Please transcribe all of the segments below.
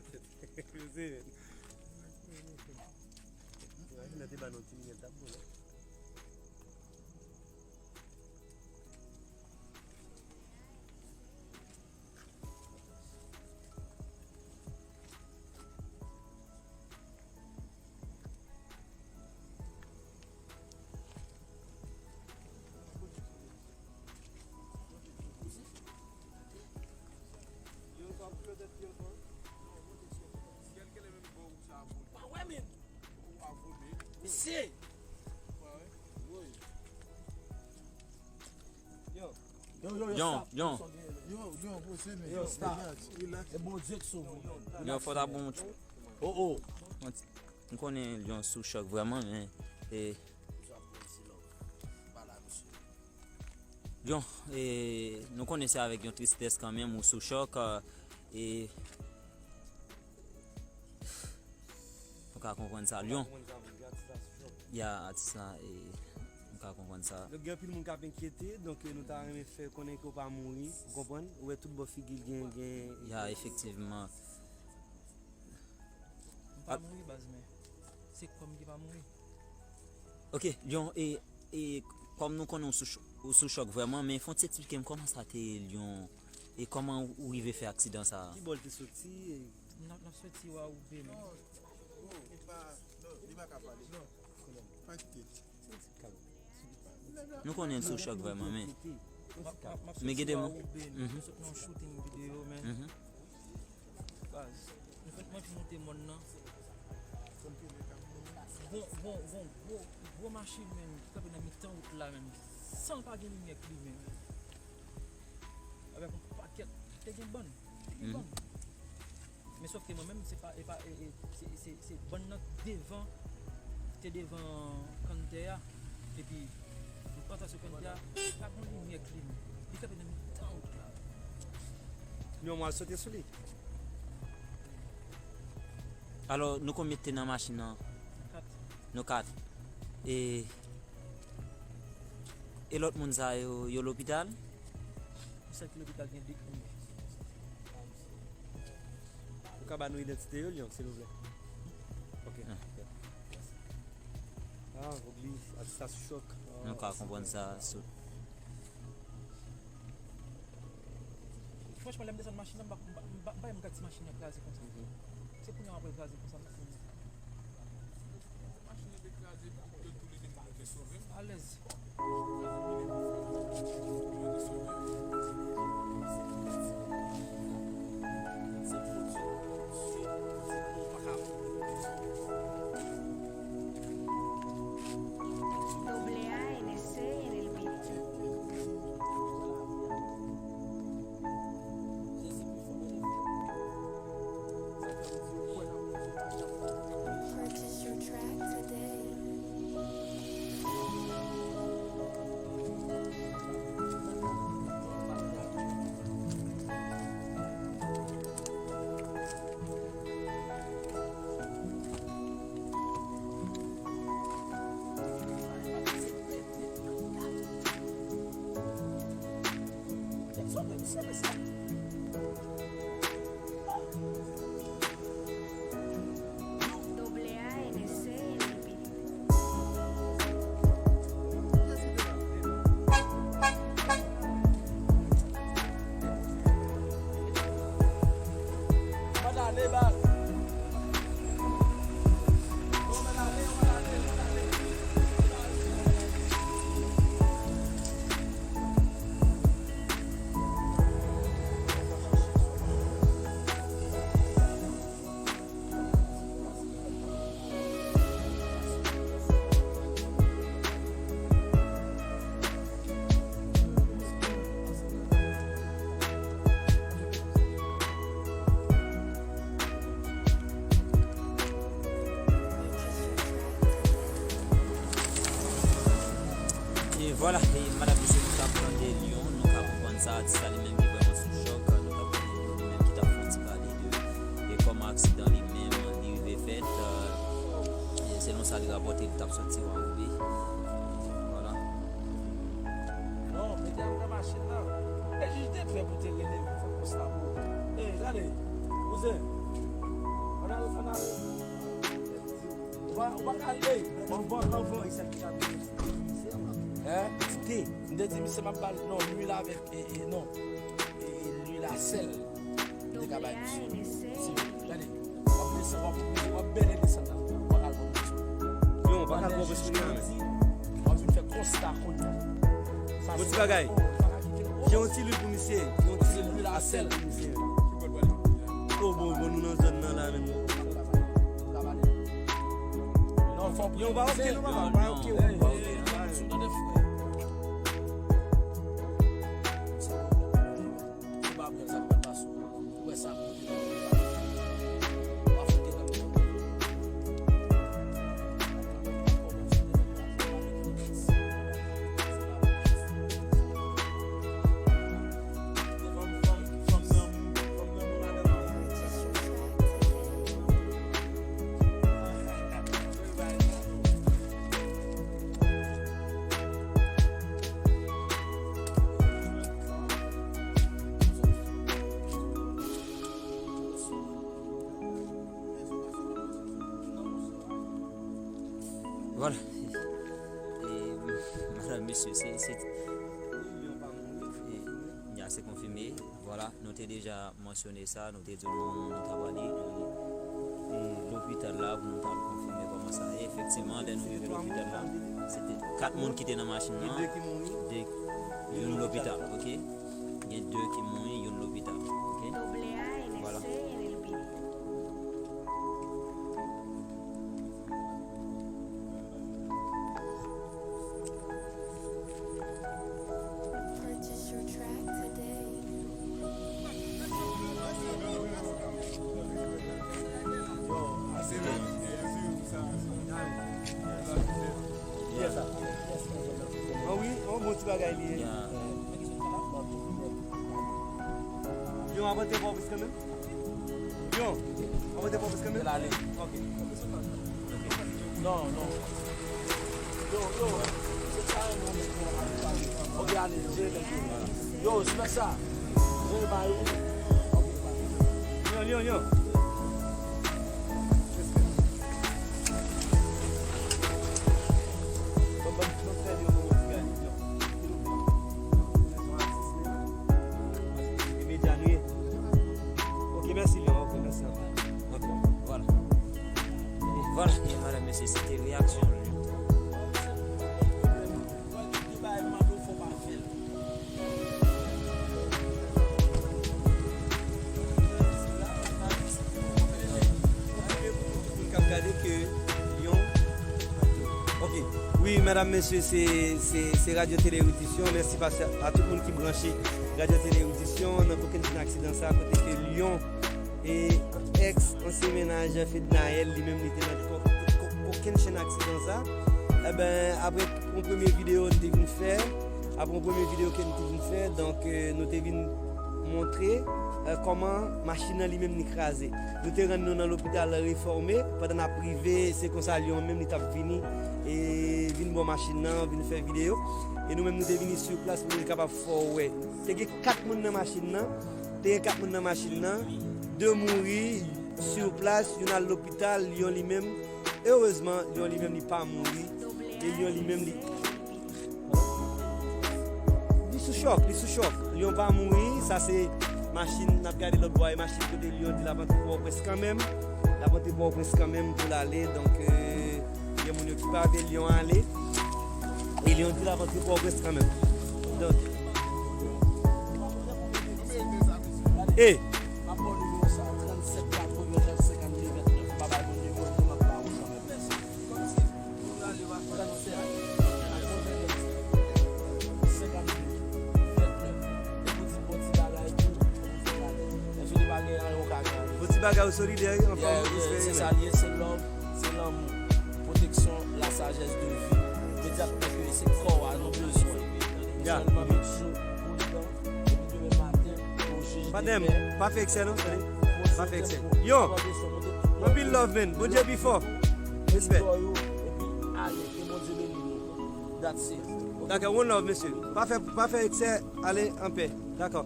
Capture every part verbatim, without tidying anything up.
Yo se menm. Imajine te ba nou ti minèt, t ap bon, non? Mesye! Yo, yo, yo, Lyon, stop. Lyon. Yo, Lyon, bro, se men. Yo, stop. Relax. E Bondye k sove w. Lyon, fò ta bon. Oh, oh. M konnen Lyon sou chòk vrèman, men, e, Lyon, e, nou konnen se avèk yon tristès kanmenm ou sou chòk, e, nou ka konprann sa. Lyon, ya, atis la, e, nou ka konprann sa. Donk, gen anpil moun k ap enkyete, donk, e, nou ta renmen fè konnen ke w pa mouri, ou konprann? Ou wè tout bò figi l gen, gen. Ya, efektivman. M pa mouri, baz, men se kò m ki pa mouri. Ok, Lyon, e, e kòm nou konnen ou sou ch-, ou sou chòk vrèman, men fò w ti eksplike m kòman sa te ye, Lyon, e kòman ou rive fè aksidan sa a? Ki bò l te soti? N ap, n ap soti Wa Woube, men. Non, non, li pa, non, li pa ka pale. Non, pa kite. Nou konnen l sou chòk vrèman, men. M ap, m ap, m ap soti Wa Woube, men. Mhm. M sot nan yon shooting videyo, men. Mhm. Baz, nou fèk mwen ap monte mòn nan. Gon, gon, gon gwo, gwo machin, men, ki kanpe nan mitan wout la, men, san l pa gen limyè k limen, men. Avèk yon pakèt, te gen bann, te gen bann. Men sòf ke mwen menm, se pa, e pa, e, e, se, se, se bann nan devan, te devan kanntè a. Epi, m pantan sou kanntè a, pa gon limyè k limen. Li kanpe nan mitan wout la. Yon mwa sote sou li. Alò, nou konbyen ki te nan machin nan? Kat. Nou kat. E, e lòt moun sa yo, yo lopital? Yon sèl ki lopital, gen de ki mouri. Ou ka ba nou idantite yo, Lyon, silvouplè? Ok. Ah. Ah, Ogli, atis la sou chòk. Nou ka konprann sa sou. Franchman, lè m desann machin nan, m pa, m pa, m pa, m pa renmen gad ti machin nan kraze konsa. Mhm. Se kounye a m ap wè l kraze konsa, m pa renmen. Machin nan te kraze, epi yo tou le de moun yo te sove. Alèz. Doble A N C en el beat. Purchase your track today. Doble A N C en el beat. E vwala, e madanm mesye, nou t ap tande Lyon, nou ka konprann sa, atis la li menm ki vrèman sou chòk, nou t ap tande Lyon, li menm ki t ap fè yon ti pale de, de kòman aksidan li menm, li rive fèt, e selon sa li rapòte, li t ap soti Wa Woube. Vwala. Non, mete antre machin nan. E jij te prè pou te rele m fè konsa pou ou. E, gade, kouzen. Ou pa, ou pa ka lè. Bon, bon, bon, bon. Hein? Ti, m te di misye m ap ba l, non, lwil avèk, e, e, non. E, e, lwil a sèl. M te ka bay misye. Ti, gade. W ap desann, w ap, w ap bèlè desann nan. Ou pa ka al pran misye. Non, ou pa ka al pran misye nan men. W ap vin fè konsta kounye a. Bon ti bagay. Gen yon ti lwil pou misye. Gen yon ti lwil a sèl pou misye. Oh, bon, bon, nou nan zòn nan la menm. Non, fò pran. Non, pa oke, non, papa, pa oke, pa oke. Vwala. E, madanm, mesye, se, se, e, ya, se konfime. Vwala, nou te deja mansyone sa, nou te di nou, nou ta prale, e, e, lopital la pou nou ta konfime kòman sa ye. Efektivman, lè nou rive lopital la, se te kat moun ki te nan machin nan, de, youn lopital, oke? Gen de ki mouri, youn lopital, oke? Vwala. Purchase your track today. An wi, an bon ti bagay li ye. Yo, avan te pwòpis kanmenm. Yo, avan te pwòpis kanmenm. Lale. Ok. Non, non. Yo, yo. Se sa, non, men, non, ale, ale. Ok, ale, jere nèg yo. Yo, sou sa. Jere ba yo. Yo, yo, yo. Ban, ban, ban fè yo, yo, yo. E medya nou ye. Ok, mèsi, Leon. Ok, mèsi anpil. Ok, vwala. Vwala, e madanm, mesye, se te reyaksyon l. Moun k ap gade ke Lyon. Ok. Wi, medam, mesye, se, se, se Radyo Tele Redifizyon. Mèsi pase a tout moun ki branche Radyo Tele Redifizyon nan kokennchenn aksidan sa, kote ke Lyon e èks ansyen mennaj Fednaelle, li menm, li te nan ko-, ko-, kokennchenn aksidan sa. Eben, apre yon premye videyo nou te vin fè, apre yon premye videyo ke nou te vin fè, donk, euh, nou te vin montre, euh, kòman machin nan li menm li kraze. Nou te rann nou nan lopital Refòme, pandan n ap rive, se konsa Lyon menm li t ap vini, e vin bò machin nan, vin fè videyo. E nou menm nou te vini sou plas pou nou te kapab fè w wè. Te gen kat moun nan machin nan, te gen kat moun nan machin nan, de mouri sou plas, youn al lopital, Lyon li menm, erezman, Lyon li menm li pa mouri, e Lyon li menm li Li sou chòk, li sou chòk. Lyon pa mouri, sa se machin, n ap gade lòt bò a, e machin kote Lyon di l ap antre Pòtoprens kanmenm. L ap antre Pòtoprens kanmenm pou l ale, donk, euh, gen moun yo ki pa vle Lyon ale. E Lyon di l ap antre Pòtoprens kanmenm. Donk, e Bon ti bagay, ou solidè, wi, anfòm, respè. Se sa l ye, se love, se lanmou, pwoteksyon, la sajès de vi. Medya k pèkile, se kò a nou bezwen. Sèlman met jou pou li dan, depi demen maten, pou jij. Patnè m, pa fè eksè non, tande. Pa fè eksè. Yo, anpil love, man. Bondye pi fò. Respè. Epi ale, ke Bondye beni nou. That's it. Dakò, one love, mesye. Pa fè, pa fè eksè, ale anpè. Dakò.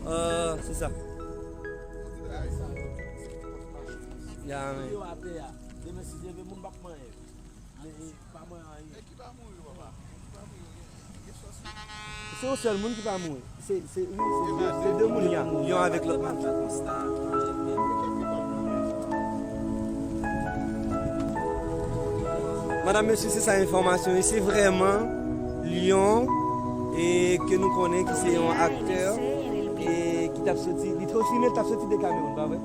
Euh, se sa. Ya, men. Yo atè a. Demen si Dye vle, moun p ap manyen. Men, e, pa manyen anyen. E ki pa mouri, papa? E ki pa mouri? Gen, gen sòs. Se yon sèl moun ki pa mouri. Se, se, wi, se de, se de moun, ya. Yon avèk lòt moun. Madanm, mesye, se sa enfòmasyon. E se vrèman Lion, e ke nou konnen ki se yon aktè, e ki t ap soti, li te filme, li t ap soti de Kamewoun, pa vre?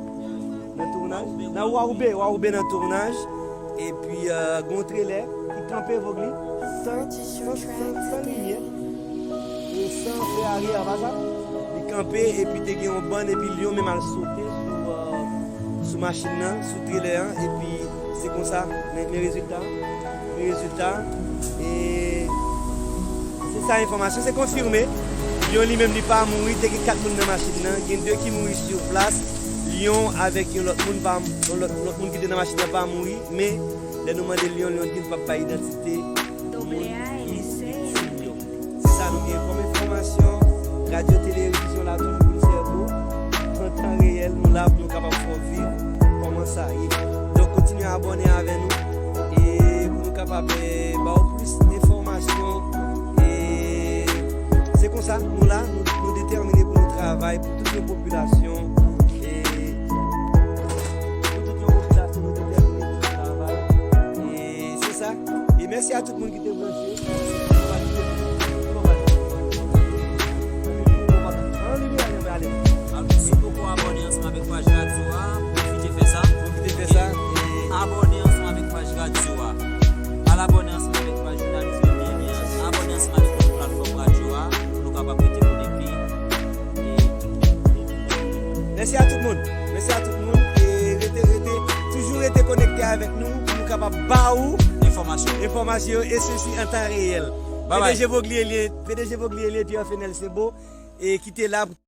Nan tounaj, nan Wawoube, Wawoube nan tounaj. Epi, euh, gen yon trelè ki kanpe Vogli, san, san, san, san limyè. E san fè aryè, pa sa? Li kanpe, epi te gen yon bann, epi Lion menm al sote sou, euh, sou machin nan, sou trelè an, epi se konsa, men, men rezilta, men rezilta, e se sa enfòmasyon, se konfime. Lion li menm li pa mouri, te gen kat moun nan machin nan, gen de ki mouri sou plas, Lion avèk yon lòt moun pa, yon lòt, lòt moun ki te nan machin nan pa mouri, men lè nou mande Lion, Lion di l p ap bay idantite moun ki viktim yo. Se sa nou gen kòm enfòmasyon. Radyo Televizyon la toujou pou l sèvi w. An tan reyèl, nou la pou nou kapab fè w viv kòman sa ye. Donk, kontinye abòne avè nou e pou nou kapab, eh, ba w plis enfòmasyon. E se konsa, nou la, nou, nou detèmine pou nou travay pou tout yon popilasyon. E pou tout yon popilasyon, nou detèmine pou nou travay. E se sa. E mèsi a tout moun ki te branche. Si w poko abòne ansanm avèk paj radyo a, pwofite fè sa. Pwofite fè sa. E abòne ansanm avèk paj radyo a. Al abòne ansanm avèk paj jounalis yo, ebyen, abòne ansanm avèk lòt platfòm radyo a, pou nou kapab rete konekte. E mèsi a tout moun. Mèsi a tout moun. E rete, rete, toujou rete konekte avèk nou pou nou kapab ba ou enfòmasyon. Enfòmasyon yo, e sesi an tan reyèl. Bye bye. P D G Voglier li ye, P D G Voglier li ye, Pierre Fenel Sebo, e ki te la pou